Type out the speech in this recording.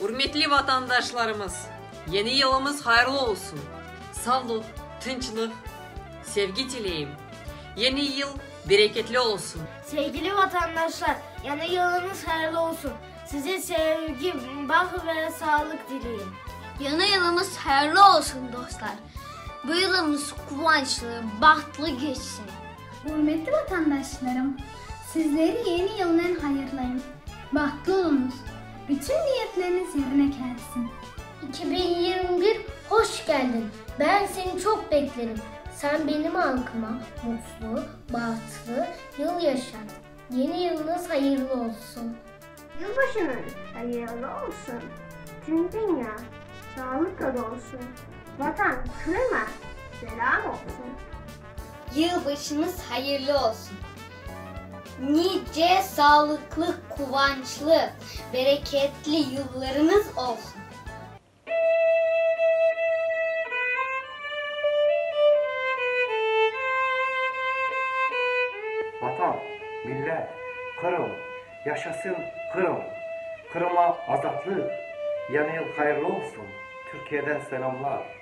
Ürmetli vatandaşlarımız, yeni yılımız hayırlı olsun! Sağlıq, tınçlıq, sevgi tileyim. Yeni yıl bereketli olsun! Sevgili vatandaşlar, yañı yılıñız hayırlı olsun! Size sevgi, baht ve sağlıq tileyim. Yañı yılımız hayırlı olsun, dostlar! Bu yılımız quvançlı, bahtlı keçsin! Ürmetli vatandaşlarım, sizleri yeni yılnen hayırlayım! Bahtlı oluñız, bütün niyetleriñiz yerine kelsin! 2021 hoş geldin. Ben seni çok beklerim. Sen benim halkıma mutlu, bahtlı yıl yaşat. Yeni yılınız hayırlı olsun. Yılbaşınız hayırlı olsun. Tüm dünya sağlıkla dolsun. Vatan Qırıma selam olsun. Yılbaşıñız hayırlı olsun! Nice sağlıqlı, quvançlı, bereketli yıllarıñız olsun! Vatan, millet, Qırım, yaşasın Qırım, Qırıma azatlıq, Yañı yıl hayırlı olsun, Türkiyeden selamlar.